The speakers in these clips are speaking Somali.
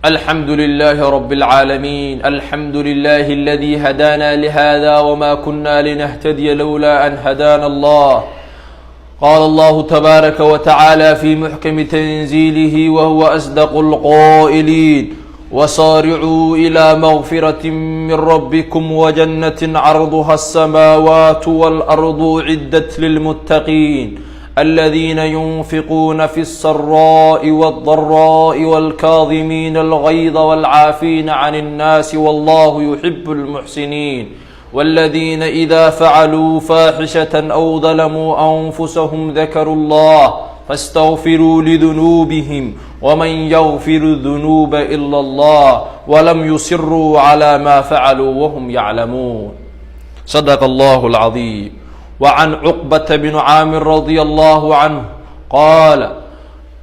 الحمد لله رب العالمين، الحمد لله الذي هدانا لهذا وما كنا لنهتدي لولا أن هدانا الله. قال الله تبارك وتعالى في محكم تنزيله وهو أصدق القائلين: وسارعوا إلى مغفرة من ربكم وجنة عرضها السماوات والأرض أعدت للمتقين الذين ينفقون في السراء والضراء والكاظمين الغيظ والعافين عن الناس والله يحب المحسنين، والذين إذا فعلوا فاحشة أو ظلموا أنفسهم ذكروا الله فاستغفروا لذنوبهم ومن يغفر الذنوب إلا الله ولم يصروا على ما فعلوا وهم يعلمون. صدق الله العظيم. وعن عقبة بن عامر رضي الله عنه قال: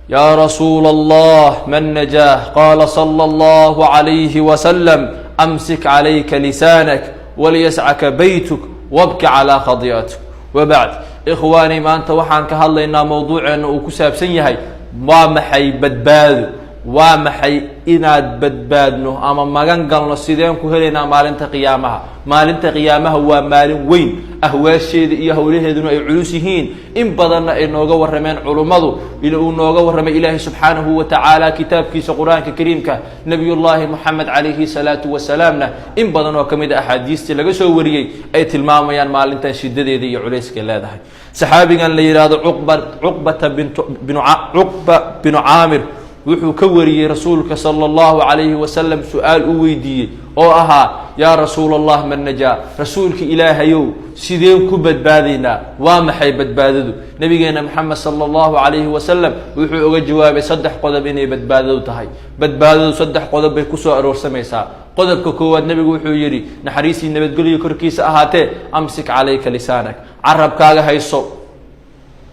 يا رسول الله، ما النجاة؟ قال صلى الله عليه وسلم: أمسك عليك لسانك وليسعك بيتك وابك على خطيئتك. وبعد، ikhwaani, maanta waxaan ka hadlaynaa, mawduuceena uu ku saabsan yahay, waa maxay badbaado? Waa maxay inaad badbaadno ama magan galno? Sideen ku helaynaa maalinta qiyaamaha? Maalinta qiyaamaha waa maalin weyn, ahwaasheeda iyo howlaheeduna ay culus yihiin. In badanna ay nooga warrameen culummadu, uu nooga warramay Ilaahay subxaanahu wa tacaala kitaabkiisa Qur-aanka Kariimka, Nabiyullaahi Moxamed calayhi salaatu wasalaamna in badan oo kamid a axaadiistii laga soo wariyey ay tilmaamayaan maalintan shidadeeda iyo culayskay leedahay. Saxaabigan la yidhaahdo Cuqba, Cuqbata bint binu Cuqba binu Caamir, wuxuu ka wariyey rasuulka sala allahu calayhi wasalam su-aal u weydiiyey oo ahaa: "Yaa rasuul Allah, man najaa?" Rasuulka Ilaahayow, sideen ku badbaadaynaa? Waa maxay badbaadadu? Nabigeena Maxamed sala allahu calayhi wasalam wuxuu uga jawaabay saddex qodob inay badbaadadu tahay. Badbaadadu saddex qodob bay kusoo aroorsamaysaa. Qodobka koowaad, nebigu wuxuu yidhi, naxariistii nabadgelyo korkiisa ahaatee: "أمسك عليك لسانك." Carabkaaga hayso,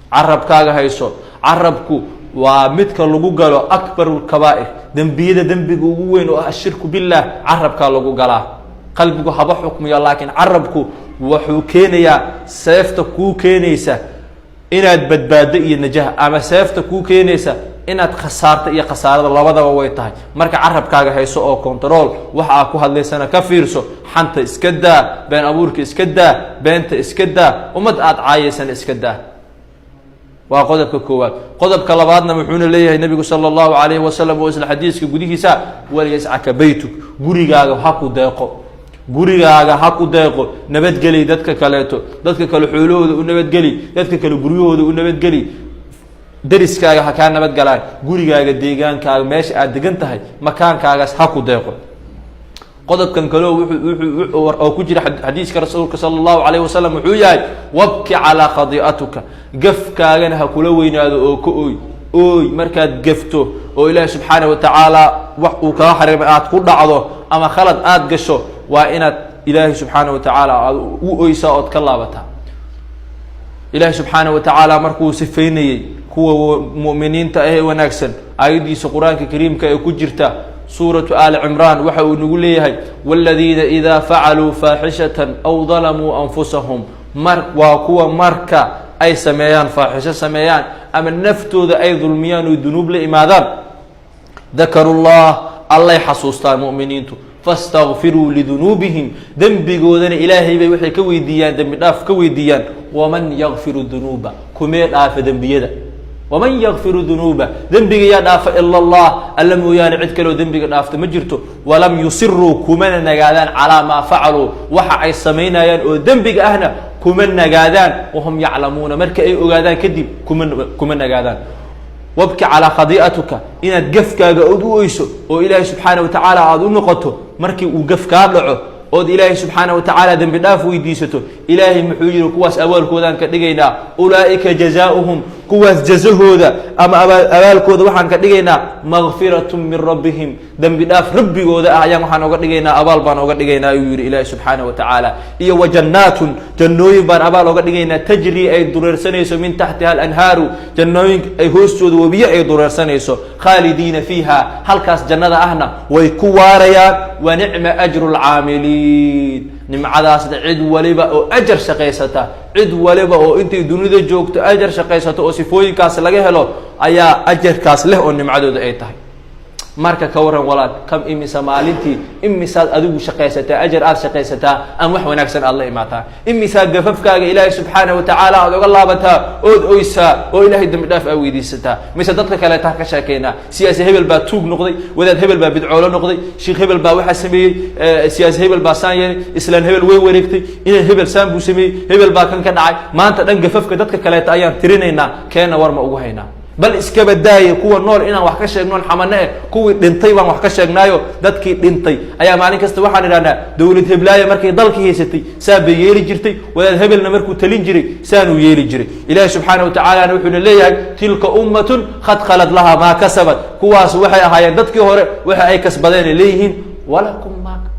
carabkaaga hayso. Carabku waa midka lagu galo أكبر الكبائر, dembiyada dembiga ugu weyn oo ah الشرك بالله. Carabkaa lagu galaa. Qalbigu haba xukmiyo, laakiin carabku wuxuu keenayaa seefta kuu keenaysa inaad badbaado iyo najah, ama seefta kuu keenaysa inaad khasaarto iyo khasaarada, labadaba way tahay. Marka carabkaaga hayso oo control, waxa aad ku hadlaysana ka fiirso. Xanta iska daa, been abuurka iska daa, beenta iska daa, ummad aad caayaysana iska daa. Waa qodobka koowaad. Qodobka labaadna wuxuuna leeyahay nabigu sala allahu alayhi wasalam oo isla xadiiska gudihiisa: "وليسعك بيتك." Gurigaaga ha ku deeqo, gurigaaga ha ku deeqo. Nabadgeli dadka kaleeto, dadka kale xoolahooda u nabadgeli, dadka kale guryahooda u nabadgeli, dariskaaga ha kaa nabadgalaan. Gurigaaga, deegaankaaga, meesha aad degan tahay, makaankaagaas ha ku deeqo. Qodobkan kaleo wuxuu oo ku jira xadiiska rasuulka sala allahu alayhi wasalam wuxuu yahay: "وابك على خطيئتك." Gafkaagana ha kula weynaado oo ka ooy. Ooy markaad gafto oo Ilaahi subxaana wa tacaala wax uu kaga xarimay aad ku dhacdo ama khalad aad gasho, waa inaad Ilaahi subxaana wa tacaala aad u oysaa ood ka laabataa. Ilaahi subxaana wa tacaala markuu sifeynayey kuwa mu'miniinta ah ee wanaagsan, aayaddiisa Qur-aanka Kariimka ee ku jirta suuratu Aali Cimraan, waxa uu nagu leeyahay: "والذين إذا فعلوا فاحشة أو ظلموا أنفسهم." Mar waa kuwa marka ay sameeyaan faaxisho sameeyaan ama naftooda ay dulmiyaan oo dunuub la imaadaan, "ذكروا الله," allay xasuustaan mu'miniintu, "فاستغفروا لذنوبهم." Dembigoodana Ilaahay bay waxay ka weydiiyaan, dembi dhaaf ka weydiiyaan. "ومن يغفر الذنوب," kumee dhaafa dembiyada? "ومن يغفر الذنوب," dembiga yaa dhaafa? "إلا الله," Alla mooyaane cid kaleo dembiga dhaafta ma jirto. "ولم يصروا," kumana nagaadaan, "على ما فعلوا," waxa ay samaynayaan oo dembiga ahna kuma nagaadaan, "وهم يعلمون," marka ay ogaadaan kadib kuma nagaadaan. "وابك على خطيئتك," inaad gafkaaga ood u oyso oo Ilaahay subxaana wa tacaala aada u noqoto markii uu gaf kaa dhaco ood Ilaahay subxaana wa tacaala dembi dhaaf weydiisato. Ilaahay muxuu yihi? Kuwaas abaalkoodaan ka dhigaynaa: "أولئك جزاؤهم," kuwaas jazahooda ama abaalkooda waxaan ka dhigaynaa "مغفرة من ربهم," dembi dhaaf rabbigooda ah ayaan waxaan oga dhigaynaa, abaal baan oga dhigaynaa, ayuu yihi Ilaahay subxaana wa tacaala. Iyo "وجنات," jannooyin baan abaal oga dhigaynaa, "تجري," ay dureersanayso, "من تحتها الأنهار," jannooyin ay hoostooda webiye ay dureersanayso, "خالدين فيها," halkaas jannada ahna way ku waarayaan. "ونعم أجر العاملين." Nimcadaasna cid waliba oo ajar shaqaysata, cid waliba oo intay dunida joogto ajar shaqaysato oo sifooyinkaas laga helo ayaa ajarkaas leh oo nimcadooda ay tahay. Marka ka waran, walaal, kam imisa maalintii imisaad adigu shaqaysataa, ajar aad shaqaysataa ama wax wanaagsan aad la imaataa? Imisaa gafafkaaga Ilaahay subxaana watacaala aad oga laabataa, ood oysaa, oo Ilahay dambi dhaaf aa weydiisataa? Mise dadka kaleeta ka sheekeynaa? Siyaasi hebel baa tuug noqday, wadaad hebel baa bidcoolo noqday, sheikh hebel baa waxaa sameeyey, siyaasi hebel baa saan yeelay, islaan hebel way wareegtay, inan hebel saan buu sameeyey, hebel baa kan ka dhacay. Maanta dhan gafafka dadka kaleeta ayaan tirinaynaa, keena war ma ugu haynaa? Bal iskaba daaya kuwa nool inaan wax ka sheegnoon xamane eh, kuwii dhintay baan wax ka sheegnaayo. Dadkii dhintay ayaa maalin kasta waxaan idhahnaa, dowlad heblaaya markay dalkii haysatay saa bay yeeli jirtay, wadaad hebelna markuu talin jiray saanuu yeeli jiray. Ilahi subxaana watacaalana wuxuuna leeyahay: تلك أمة قد خلت لها ما كسبت. Kuwaas waxay ahaayeen dadkii hore, waxa ay kasbadeen ay leeyihiin. ولكم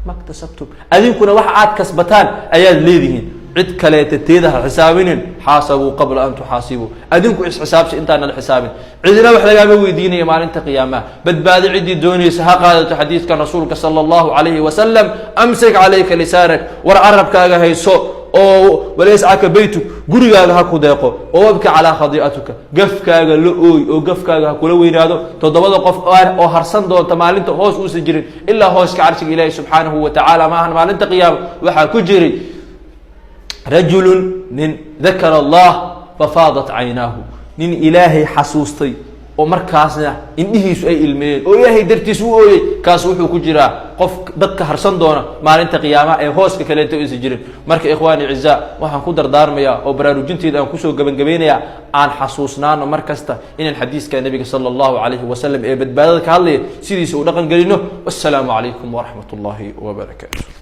ما اكتسبتم, adinkuna waxa aad kasbataan ayaad leedihiin. Cid kaleeta teeda ha xisaabinin. حاسبوا قبل أن تحاسبوا, adinku isxisaabsi intaanad xisaabin. Cidina wax lagaama weydiinaya maalinta qiyaamaha. Badbaado ciddii doonaysa ha qaadato xadiidka rasuulka sala allahu alayhi wasalam: أمسك عليك لسانك, war carabkaaga hayso oo وليسعك بيتك, gurigaaga ha ku deeqo, oo وابك على خطيئتك, gafkaaga la ooy oo gafkaaga ha kula weynaado. Toddobada qof oo harsan doonta maalinta hoos uusan jirin ilaa hooska carshiga Ilaahi subxaanahu wa tacaala maahan maalinta qiyaama, waxaa ku jiray رجل nin ذكر الله ففاضت عيناه, nin Ilaahay xasuustay oo markaasna indhihiisu ay ilmeeyeen oo Ilaahay dartiis u ooyey. Kaas wuxuu ku jiraa qof dadka harsan doona maalinta qiyaamaha ee hooska kaleeto aysan jirin. Marka, إخواني أعزاء, waxaan ku dardaarmayaa oo baraarujinteeda aan kusoo gebagabaynayaa, aan xasuusnaano mar kasta inaan xadiiska nabiga sala allahu calayhi wasalam ee badbaadada ka hadlaya sidiisa u dhaqan gelino. Wassalaamu calaykum waraxmat ullahi wabarakaatu.